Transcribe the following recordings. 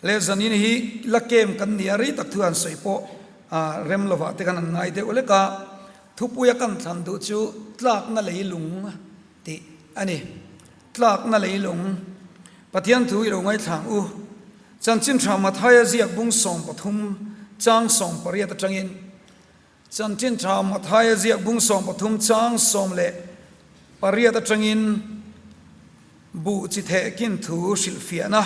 Le zanin hi la kem kan nia rei tak thu han sawi pawh rem lovah te khan an ngai deuh lek a, thupuia kan thlan duh chu tlakna leilung tih a ni. Tlakna leilung Pathian thu i lo ngaithlang u. Chanchin tha Mathaia ziak bung 13 chang 18 atangin Chanchin tha Mathaia ziak bung 13 chang 18 atangin buh chi theh kin thu hrilhfiahna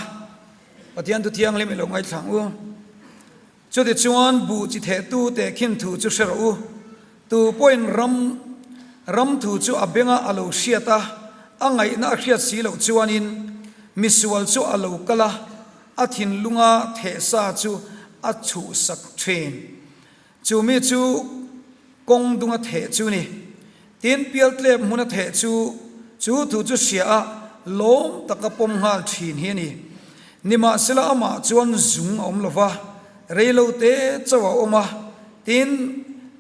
Pathian thu thianghlim i lo ngaithlang u. Chutichuan buh chi thehtu tehkhin thu chu hre rawh u. Tu pawhin ram ram thu chu a benga a lo hriat a, a ngaihna a hriat si loh chuanin misual chu a lo kal a, a thinlunga theh sa chu a chhuhsak thin. Chu mi chu kawng dunga theh chu ni. Tin, pialtlep hmuna theh chu chu thu chu hria a, lawm taka pawm nghal thin hi a ni. Nimahsela amah chuan zung a awm lo va, reilote chauh a awm a, tin,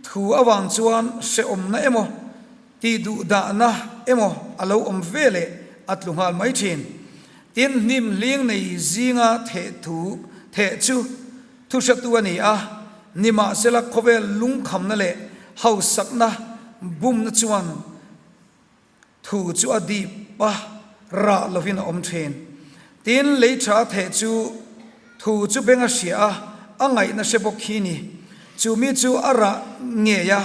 thu avang chuan hrehawmna emaw, tih duh dahna emaw a lo awm ve leh a tlu nghal mai thin. Tin, hnim hling nei zinga theh thu theh chu Thuhretu a ni a, nimahsela khawvel lungkhamna leh hausakna bumna chuan thu chu a dip a, rah lovin a awm thin. Tin, lei tha theh chu thu chu beng a hria a, a ngaihna hre bawk hi ni. Chu mi chu a rah ngei a,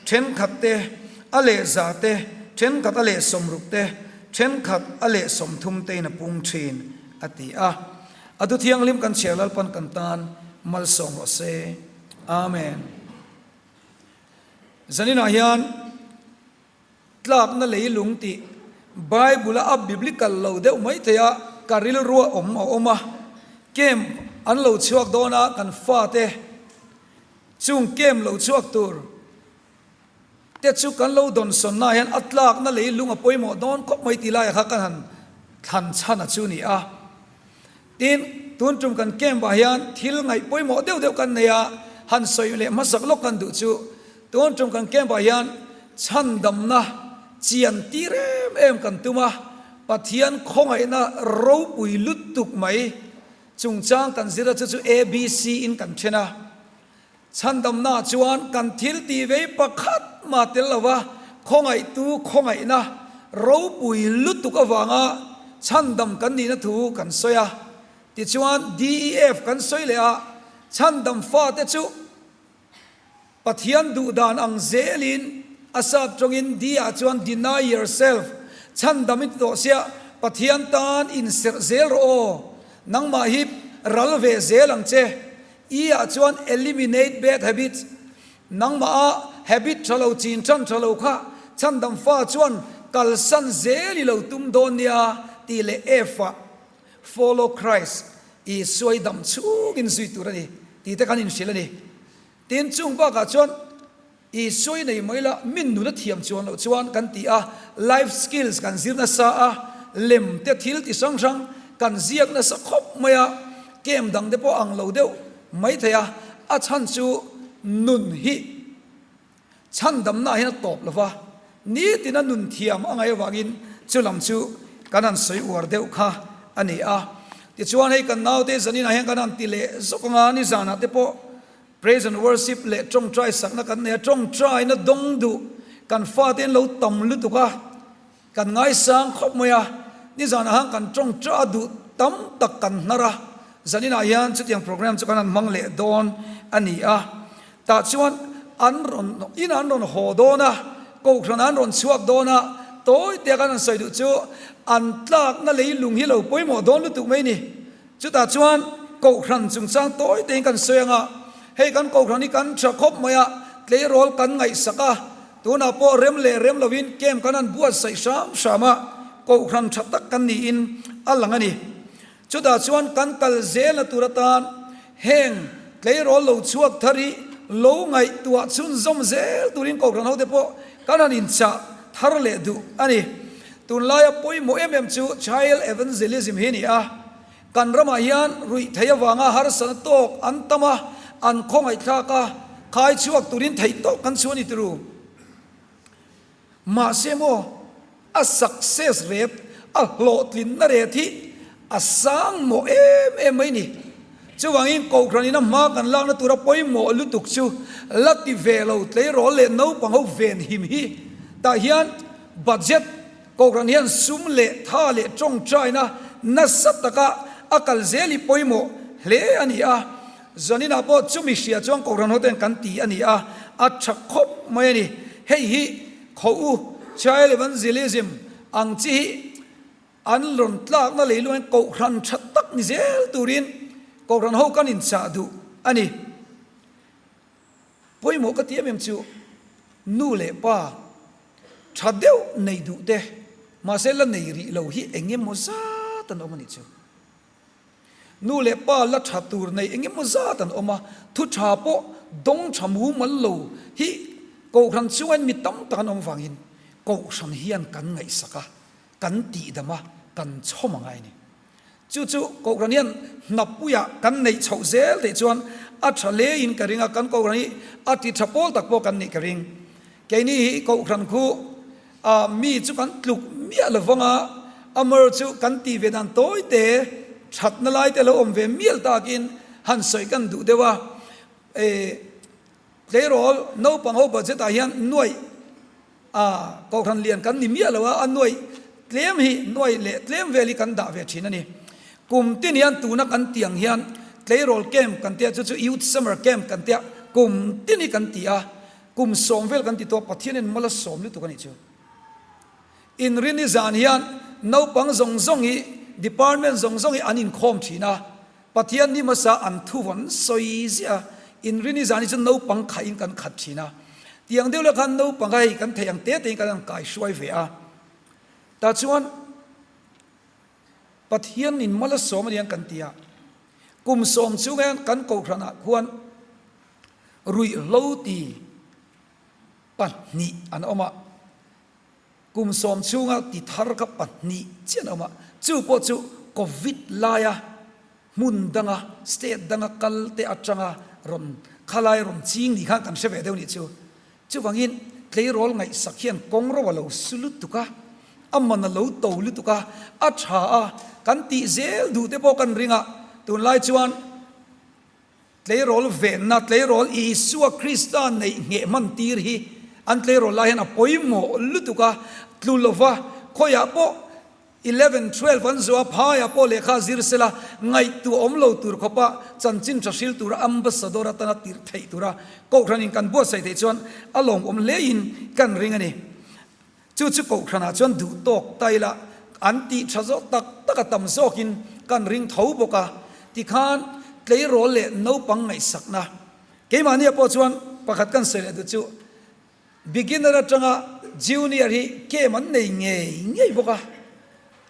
thenkhat te a leh za te, thenkhat a leh 60 te, thenkhat a leh 30 tein a pung thin, a ti a. A du thianghlim kan chhiar Lalpan kan tan malsawm rawh se. Amen. Zaninah hian tlakna leilung tih Bible a a biblical lo deuh mai thei a, ka rilrua awm a awm a, camp an lo chhuak dawn a kan fate chung camp lo chhuak tur te chu kan lo dawnsawnna hian a tlakna leilung a pawimawh dawn khawp mai tih laiah kha kan han thlan chhan a chu ni a. Tin, tun tum kan camp ah hian thil ngaih pawimawh deuh deuh kan nei a, han sawi leh hmasak lawk kan duh chu tun tum kan camp ah hian chhandamna chian tir em em kan tum a, Pathian khawngaihna ropui lutuk mai chungchang kan zir a chu chu ABC in kan then a. Chhandamna chuan kan thil tih vei pakhat mah tel lova khawngaihtu khawngaihna ropui lutuk avanga chhandam kan nihna thu kan sawi a. Tichuan DEF kan sawi leh a, chhandam fate chu Pathian duhdan ang zelin a sap tawngin D-ah chuan deny yourself, chhandam i ti tawh sia, Pathian tan inserh zel rawh aw, nangmah hi ral ve zel ang che, I ah chuan eliminate bad habits, nangmah a habit tha lo chin than tha lo kha chhandam fa chuan kalsan zel i lo tum dawn nia tih leh F ah follow Christ, Isua i dam chhungin zui tur a ni tih te kan inhrilh a ni. Tin, chung bakah chuan Isua i nei mai la, min nun a thiam chuan loh chuan kan ti a, life skills kan zir nasa a, lem te thil ti hrang hrang kan ziak nasa khawp mai a, camp dang te pawh ang lo deuh mai thei a, a chhan chu nun hi chhandamna ah hian a tawp lo va, nitina nun thiam a ngaih avangin chu lam chu kan han sawi uar deuh kha a ni a. Tichuan hei kan naute zaninah hian kan han ti leh zawk ang a, nizanah te pawh Praise and worship leh tawngtai sakna kan nei a, tawngtaina dawng duh kan fate an lo tam lutuk a, kan ngaisang khawp mai a, nizanah han kan tawngtai duh tam tak kan hnar a, zaninah hian chutiang program chu kan han hmang leh dawn a ni a, tah chuan an rawn inah an rawn haw dawn a, kohhranah an rawn chhuak dawn a, tawi te a kan han sawi duh chu an tlakna leilung hi lo pawimawh dawn lutuk mai a ni. Chutah chuan Kohhran chungchang tawi tein kan sawi ang a, hei kan Kohhran hi kan tha khawp mai a, tleirawl kan ngaihsak a, tunah pawh rem leh rem lovin camp kan han buatsaih hram hram a, Kohhran tha tak kan niin a lang a ni. Chutah chuan kan kal zelna tur atan heng tleirawl lo chhuak thar hi lo ngaihtuah chhunzawm zel turin Kohhran hote pawh kan han inchah thar leh duh a ni. Tunlaia pawimawh em em chu Child Evangelism hi a ni a, kan ramah hian ruih theih avanga harsatna tawk an tam a, an khawngaihthlak a, khai chhuak turin theih tawk kan chhuah a ni turu. Mahse maw, a success rate, a hlawhtlinna rate hi a sang mawh em em mai ni. Chuvangin Kohhran ina hma kan lakna tura pawimawh lutuk chu la ti ve lo tleirawl leh naupang ho venhim hi. Tah hian budget Kohhran hian sum leh tha leh tawngtaina nasa taka a kal zel hi pawimawh hle a ni a. Zaninah pawh chumi hria chuan Kohhran hoten kan ti a ni a, a tha khawp mai a ni. Hei hi khaw u, Child Evangelism, ang chi hi an rawn tlakna leiluain Kohhran tha tak ni zel turin Kohhran ho kan inchah duh a ni. Pawimawh ka ti em em chu nu leh pa tha deuh nei duh te mahse la nei rih lo hi eng emaw zat an awm a nih chu. Nu leh pa la tha tur nei eng emaw zat an awm a, thu tha pawh dawng tha mumal lo hi Kohhran chungin mi tam tak an awm vangin Kohhran hian kan ngaihsak a, kan tihdam a, kan chhawm a ngai a ni. Chu chu Kohhran hian hnapuiah kan neih chhoh zel theih chuan a tha hlein ka ring a, kan Kohhran hi a ti tha pawl tak pawh kan nih ka ring. Keini hi Kohhran khu ah mi chu kan tluk miah lo vang a, amar chu kan tih ve dan tawi te thatna lai te lo awm ve mial takin han sawi kan duh deuh a. E tleirawl naupang ho budget ah hian nuaih A, Kohhran lian kan ni miah lo a, a nuaih tlem hi, nuaih leh tlem vel hi kan dah ve thin a ni. Kum tin hian tuna kan tih ang hian tleirawl camp kan tia, chu chu Youth Summer Camp kan tia, kum tin hi kan ti a, kum sawm vel kan ti tawh, Pathianin mal a sawm lutuk a nih chu. Inrini zan hian naupang zawng zawng hi, department zawng zawng hi an inkhawm thin a, Pathian ni hmasa an thu vawn sawi ziah a, inrini zan hi chu naupang khahin kan khat thin a. Tiang deuh leh khan naupang kha hei kan theih ang te tein kan han kaihruai ve a. Tah chuan Pathian in mal a sawm a ni ang kan ti a. Kum sawm chhung hian kan kohhranah khuan ruihhlo ti pahnih an awm a. Kum sawm chhunga ti thar kha pahnih chiah an awm a, chu pawh chu Covid laia hmun danga, state danga kal te atanga rawn khalai rawn ching ni khan kan hre ve deuh nih chu. Chuvangin tleirawl ngaihsak hian kawng ro a lo su lutuk a, a man a lo to lutuk a, a tha a, kan tih zel duh te pawh kan ring a, tunlai chuan Tleirawl venna, tleirawl Isua Krista neih ngheh hman tir hi an tleirawl lai hian a pawimawh lutuk a, tlu lova khawiah pawh eleven, twelve an zawh a, phaiah pawh lehkha zir sela ngaihtuah awm lo tur khawpa chanchin tha hril tura ambassador atana tirh theih tura Kohhranin kan buatsaih theih chuan a lawmawm hlein kan ring a ni. Chu chu Kohhranah chuan duh tawk ta ila an tih tha zawk tak tak a tam zawkin kan ring tho bawk a, tikhan tleirawl leh naupang ngaihsakna keimahnia pawh chuan pakhat kan sawi leh duh chu beginner atanga junior hi game an nei ngei ngei bawk a,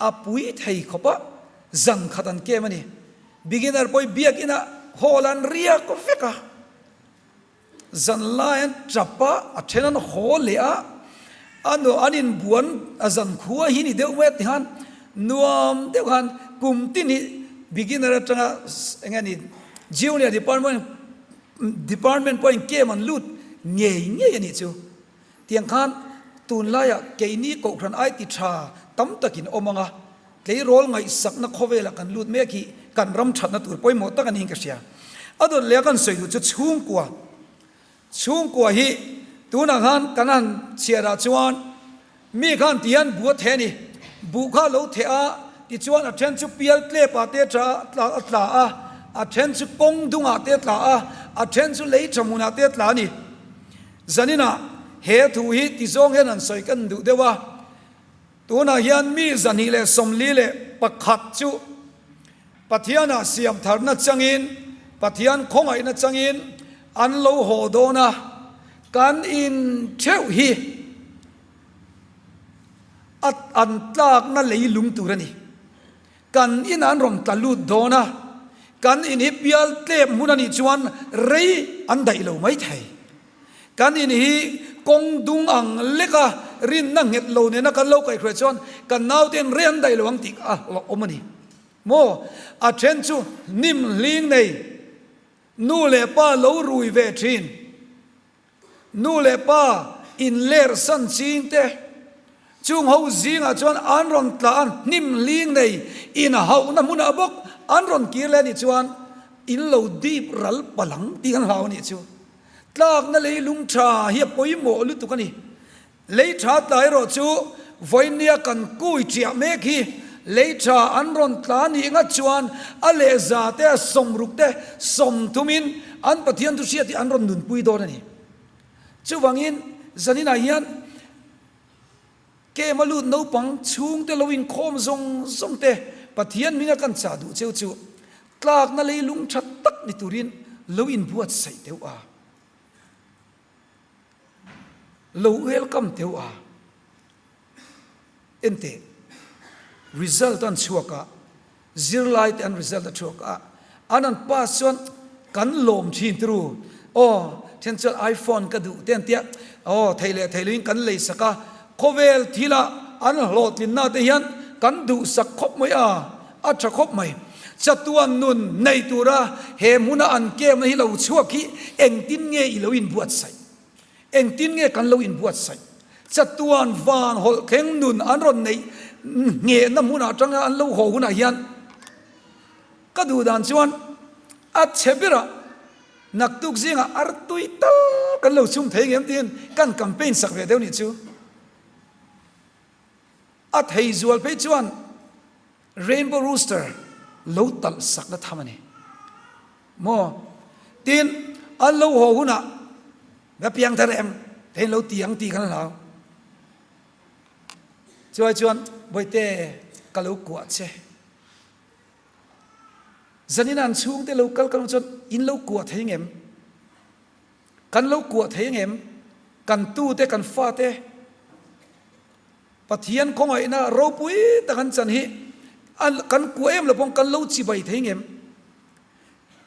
a pui thei khawp a, zan khat an game a ni. Beginner pawh hi biakinah hall an riak vek a. Zanlai an tap a, a then an haw leh a, a nu an inbuan a zankhua hi ni deuh mai a ti khan nuam deuh khan kum tin hi beginner atanga eng nge ni junior department department pawhin camp an lut ngei ngei a nih chu. Tiang khan tunlaiah keini Kohhran ai ti tha tam takin awm ang a, tleirawl ngaihsakna khawvelah kan lut mek hi kan ram thatna tur pawimawh tak a niin ka hria. A dawt leh a kan sawi duh chu chhungkua. Chhungkua hi tunah khan kan han chhiarah chuan mi khan ti hian buh a theh a ni. Buh kha a lo theh a, tichuan a then chu pial tlepah te a tla a, a then chu kawng dungah te a tla a, a then chu lei tha hmunah te a tla a ni. Zaninah he thu hi tizawng hian an sawi kan duh deuh a, tunah hian mi 241 chu Pathianah siam tharna changin, Pathian khawngaihna changin an lo haw dawn a, kan in theuh hi a an tlakna leilung tur a ni. Kan in an rawn tla lut dawn a, kan in hi pial tlep hmun a nih chuan rei an daih lo mai thei. Kan in hi kawng dung ang leka rinna nghet lo nena kan lo kaihhruai chuan kan nauten rei an daih lo ang tih a awm a ni maw? A then chu hnim hling nei nu leh pa lo rui ve thin. Nu leh pa inler san ching te, chung ho zingah chuan an rawn tla a, hnim hling nei inhauhna hmunah bawk an rawn kir leh a nih chuan In lo dip ral palh ang tih kan hlau a nih chu. Tlakna leilung tha hi a pawimawh lutuk a ni. Lei tha tla erawh chu vawinia kan kui chiah mek hi lei tha an rawn tla nih ngat chuan a lehza te a sawmruk te sawmthumin an Pathian thu hriat hi an rawn nunpui dawn a ni. Chuvangin zaninah hian Kem a lut naupang chhungte lo inkhawm zawng zawng te Pathian hminga kan chah duh cheu chu tlakna leilung tha tak ni turin lo inbuatsaih deuh a, lo welcome deuh a. Enteh, result an chhuak a, Zirlai te an result a thuak a, an an pass chuan kan lawm thin turu, aw then chuan iPhone ka duh te an tia, aw thei leh thei loin kan lei sak a, khawvel thila an hlawhtlinna te hian kan duhsak khawp mai a, a tha khawp mai. Chatuan nun nei tura he hmuna an kemna hi lo chhuak hi engtin nge i lo inbuatsaih? Engtin nge kan lo inbuatsaih? Chatuan van hawlh thleng nun an rawn neih nghehna hmunah atanga an lo haw hunah hian ka duh dan chuan a chhe berah naktuk zingah artui tal kan lo chhung thei ngem tiin kan campaign sak ve deuh nih chu. A thei zual phei chuan Rainbow Rooster lo talh sakna tham a ni maw? Tin, an lo haw hunah va piang thar em? Thei an lo ti ang tih kan hlau. Chuai chuan, Bawihte, ka lo kuah che. Zanin an chhungte lo kal kan chuan in lo kuah thei ngem? Kan lo kuah thei ngem? Kan tute, kan fate, Pathian khawngaihna ropui tak an chan hi kan kuah em lo pawng kan lo chibai thei ngem?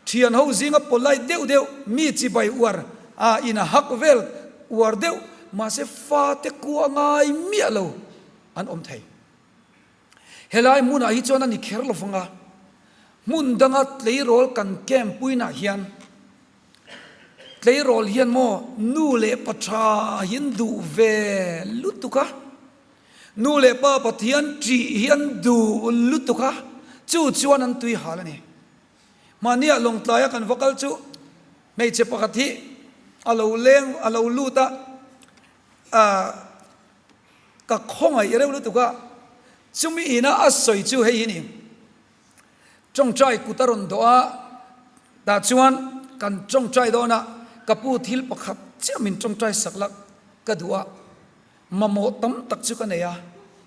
Thian ho zinga polite deuh deuh mi chibai uar a in a hak vel uar deuh mahse fate kuah ngai miah lo an awm thei. Helai hmunah hi chuan a ni kher lo vang a, hmun danga tleirawl kan camp puinah hian Tleirawl hian maw nu leh pa tha hi an duh ve lutuk a, nu leh pa Pathian ṭih hi an duh lutuk a, chu chuan an tui hal a ni. Mahniah Lawngtlaia kan va kal chu hmeichhe pakhat hi a lo leng a lo lut a, ah ka khawngaih reuh lutuk a, chumi ina a sawi chu hei hi ni. Ṭawngṭai kut a rawn dawh a, tah chuan kan ṭawngṭai dawn a, ka pu thil pakhat chiah min ṭawngṭai sak la ka duh a, mamawh tam tak chu ka nei a,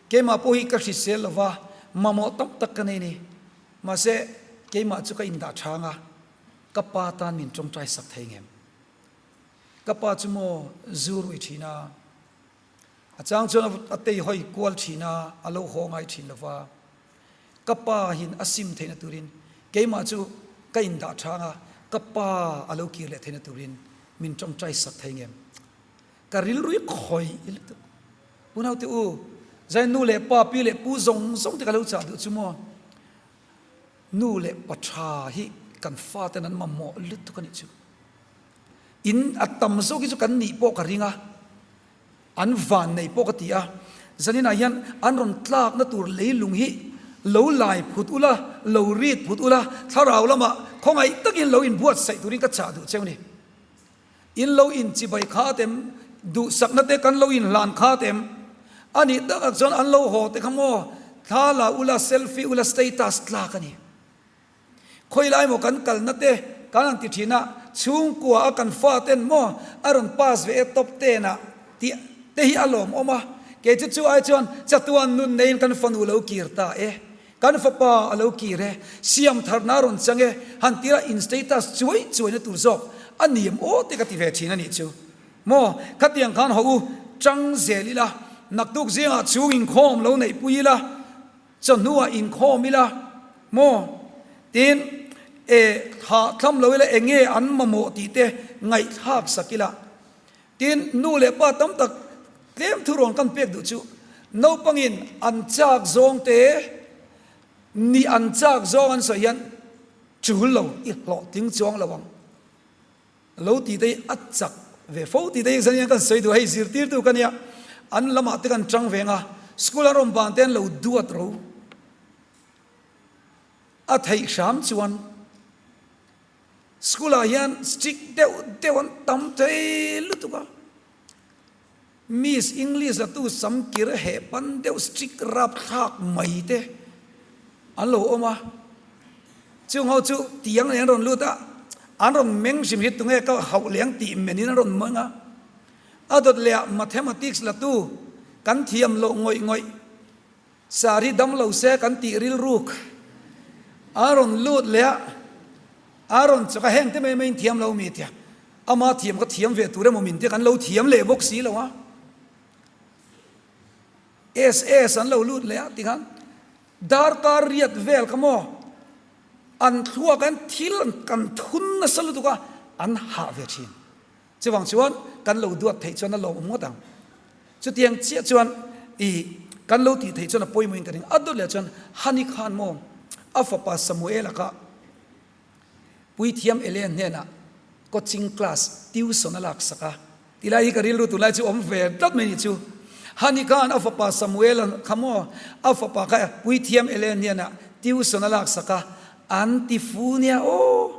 keimah pawh hi ka hrisel lo va, mamawh tam tak ka nei ni, mahse keimah chu ka indah chhang a, ka pa tan min ṭawngṭai sak thei ngem? Ka pa chu maw zu rui ṭhin a, a chang chuan a tei hawi kual ṭhin a, a lo haw ngai ṭhin lo va. Ka pa hin a sim theihna turin keimah chu ka indah chang a, ka pa a lo kir leh theihna turin min tawngtai sak thei ngem? Ka rilru hi khawih lutuk. Unaute u, zai nu leh pa, pi leh pu zawng zawng te ka lo chah duh chu maw? Nu leh pa tha hi kan faten an mamawh lutuk a nih chu. In a tam zawk hi chu kan nih pawh ka ring a. An van nei pawh ka ti a, zaninah hian an rawn tlakna tur leilung hi lo lai phut ula, lo rit phut ula, thlarau lamah khawngaih takin lo inbuatsaih turin ka chah duh cheu ni. In lo inchibai khat em, duhsakna te kan lo inhlan khat em? A nih takah chuan an lo haw te kha maw, thla la ula, selfie ula, status tlak a ni. Khawilai maw kan kalna te kan han ti thin a, chhungkua a kan fa ten maw a rawn pass ve e top ten ah tih te hi a lawmawm a, kei chu chu ai chuan chatuan nun neiin kan fanu lo kir ta e, kan fapa a lo kir e, siam tharna a rawn chang e, han tira in status chuai chuaina tur zawk a niam aw te ka ti ve thin a nih chu. Maw khatiang khan haw u chang zel ila, naktuk zingah chhung inkhawm lo neihpui ila, Chawhnuah inkhawm ila maw? Tin, e, thahthlam lo ila eng nge an mamawh tih te ngaihthlak sak ila. Tin, nu leh pa tam tak tlem thurawn kan pek duh chu naupangin an chak zawng te nih an chak zawng an sawi hian chul lo i hlawhtling chuang lo ang. Lo tih te hi a chak ve fo tih te hi zan hian kan sawi duh a, hei zirtirtu ka nia, an lamah te kan tang ve ang a, school an rawn ban te an lo duat ro a theih hram chuan. School ah hian strict deuh deuh an tam thei lutuk a. Miss English la tu sam kir heh pan deuh strict rap thlak mai te an lo awm a. Chung ho chu tiang leh an rawn lut a, an rawn meng hrim hi tunge ka hauh leh ang tih men in an rawn meng a. A dawt leh ah Mathematics la tu kan thiam loh ngawih ngawih Sir hi dam lo se kan tih rilruk a rawn lut leh a, a rawn chawk a, heng te mai mai in thiam lo mi tia, ama thiam kha thiam ve tur emaw min tia kan lo thiam leh bawk si lo a, SS an lo lut leh a tikhan darkar riat vel kha maw an thluak an thil kan thun nasa lutuk a an hah ve thin. Chuvang chuan kan lo duat theih chuan a lawmawm ngawt ang. Chutiang chiah chuan i kan lo tih theih chuan a pawimawhin ka ring. A dawt leh chuan Hani khan maw a fapa Samuela kha Puithiam Elia hnenah coaching class tuition a laksak a. Tilai hi ka rilru tunlai chu awm ve tlat mai ni chu. Hani khan a fapa Samuela kha maw a fapa kha Puithiam Elia hnenah tuition a laksak a, an ti fu nia aw.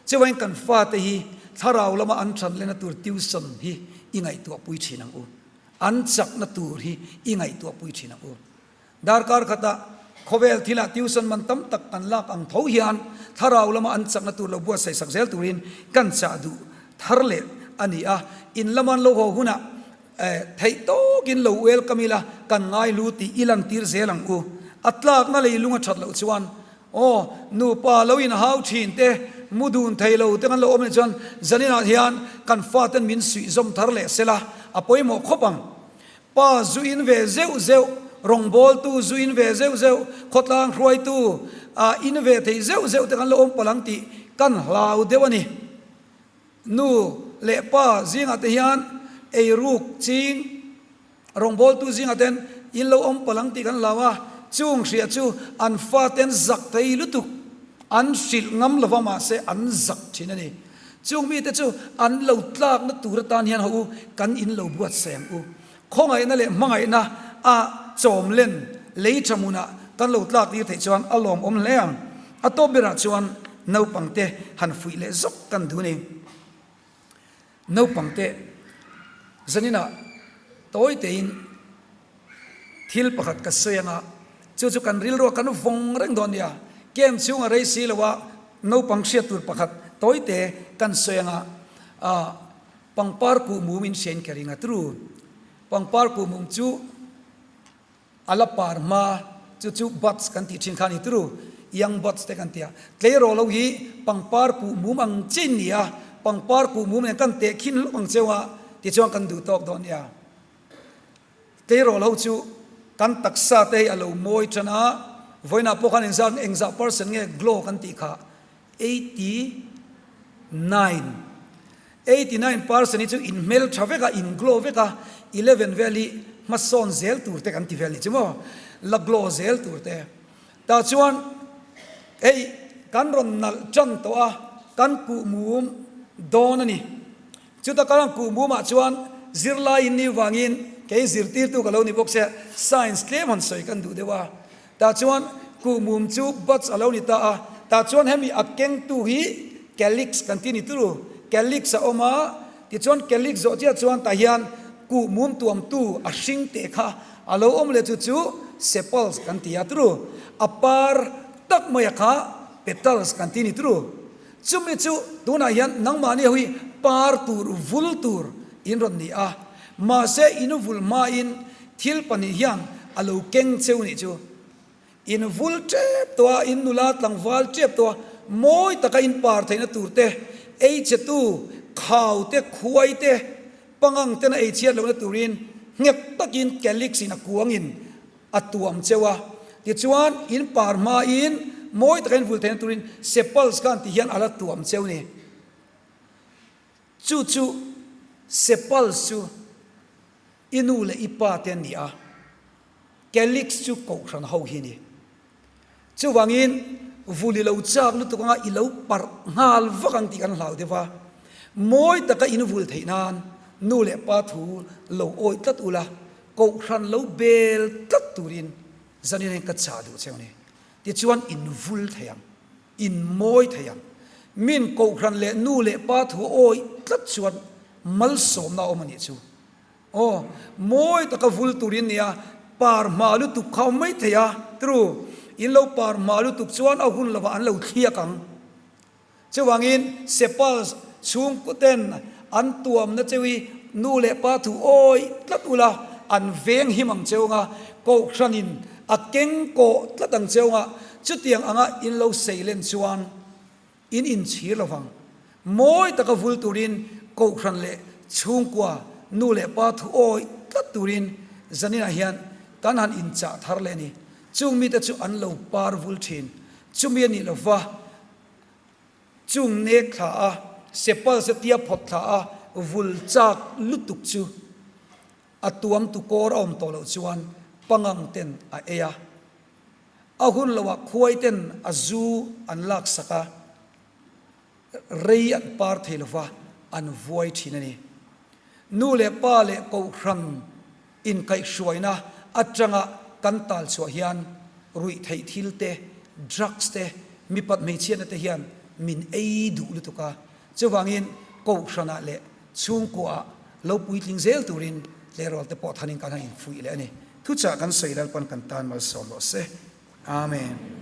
Chuvain kan fate hi thlarau lama an than lehna tur tuition hi i ngaihtuahpui thin ang u. An chakna tur hi i ngaihtuahpui thin ang u. Darkar khatah khawvel thilah tuition man tam tak kan lak ang tho hian thlarau lama an chakna tur lo buatsaih sak zel turin kan chah duh thar leh a ni a. In lama an lo haw hunah theih tawkin lo welcome ila kan ngaihlu tih i lantir zel ang u. A tlakna leilung a that loh chuan Aw, nupa lo inhau thin te, mu dun thei lo te kan lo awm leh chuan zaninah hian kan faten min suih zawm thar leh sela a pawimawh khawp ang. Pa zu in ve zeuh zeuh, rawngbawltu zu in ve zeuh zeuh, khawtlang hruaitu ah in ve thei zeuh zeuh te kan lo awm palh ang tih kan hlau deuh a ni. Nu leh pa zingah te hian eiruk ching. Rawngbawltu zingah ten in lo awm palh ang tih kan hlau a, chung hria chu an faten zak thei lutuk an hrilh ngam lova mahse an zak thin a ni. Chung mite chu an lo tlakna tur atan hian haw u kan in lo buatsaih ang u. Khawngaihna leh hmangaihna a chawm len lei tha hmunah kan lo tlak tir theih chuan a lawmawm hle ang. A tawp berah chuan naupangte han fuih leh zawk kan duh a ni. Naupangte zaninah tawi tein thil pakhat ka sawi anga chu chu kan rilruah kan vawng reng dawn nia. Camp chhunga rei si loa naupang hriat tur pakhat tawi te kan sawi anga ah pangpar kuhmum in hriain ka ring a tru. Pangpar kuhmum chu A la par hma chu chu buds kan tih thin kha a ni turu, young buds te kan ti a. Tleirawl ho hi pangpar kuh mum ang chin ni a, pangpar kuh mum nen kan teh khin hlawk ang cheu a, tichuan kan duh tawk dawn nia. Tleirawl ho chu kan taksa te hi a lo mawi tan a, vawiinah pawh khan engzat engzah percent nge glow kan tih kha 89 89 percent hi chu in hmel tha vek a, in glow vek a, 11 vel hi hmasawn zel tur te kan ti vel ni chu maw, la glow zel tur te. Tah chuan hei kan rawn nalh tan tawh a, kan kuh mum dawn a ni. Chuta kan rawn kuh mum ah chuan zirlai in ni vangin kei zirtirtu ka lo ni bawk sia, science tlem han sawi kan duh deuh a. Tah chuan kuhmum chu buds a lo ni ta a, tah chuan hemi a kengtu hi calyx kan ti ni turu, calyx a awm a, tichuan calyx zawh chiah chuan tah hian kuhmum tuamtu a hring teh kha a lo awm leh chu chu sepals kan ti a turu, a par tak mai a kha petals kan ti ni turu. Chumi chu tunah hian nangmahni ho hi par tur vul tur in rawn ni a, mahse in vul hmain thil pahnih hian a lo keng cheu nih chu. In vul tep tawh a, in nula tlangval tep tawh a, mawi taka in par theihna tur te, ei chhetu khau te, khuai te, pangang tena ei chhiat lohna turin nghet takin calyx in a kuangin a tuam cheu a, tichuan in par hmain mawi taka in vul theihna turin sepals khan ti hian a la tuam cheu ni. Chu chu sepals chu i nu leh i pa te an ni a, calyx chu kohhran ho hi a ni. Chuvangin vul i lo chak lutuk anga i lo parh nghal vak ang tih kan hlau deuh a, mawi taka in vul theih nan nu leh pa thu lo awih tlat ula, Kohhran lo bel tlat turin zanin hian ka chah duh cheu ni. Tichuan in vul thei ang, in mawi thei ang. Min kohhran leh nu leh pa thu awih tlat chuan malsawmna a awm a nih chu. Aw, mawi taka vul tur in nia, par hma lutuk kha awm mai thei a, true, in lo par hma lutuk chuan a hun lovah an lo thliak ang. Chuvangin Sepals chhungkuten an tuamna cheu hi nu leh pa thu awih tlat ula, an veng him ang cheu anga, kohhranin a keng kawh tlat ang cheu anga, chutiang anga in lo seilen chuan in inchhir lo vang. Mawi taka vul turin kohhran leh chhungkua nu leh pa thu awih tlat turin zaninah hian kan han inchah thar leh a ni. Chung mite chu an lo par vul thin. Chumi a nih lova chung nek thla a, sepal se tia phawt thla a vul chak lutuk chu a tuam tu kawr a awm tawh loh chuan pangang ten a ei a. A hun loah khuai ten a zu an laksak a, rei an par thei lova an vuai thin a ni. Nu leh pa leh kohhran inkaihhruaina atanga kan tal chhuah hian ruihtheih thil te, drugs te, mipat hmeichhiatna te hian min ei duh lutuk a. Chuvangin kohhranah leh chhungkuaah lo puitling zel turin tleirawl te pawh thanin kan han infuih leh a ni. Thuchah kan sawi Lalpan kan tan malsawm rawh se. Amen.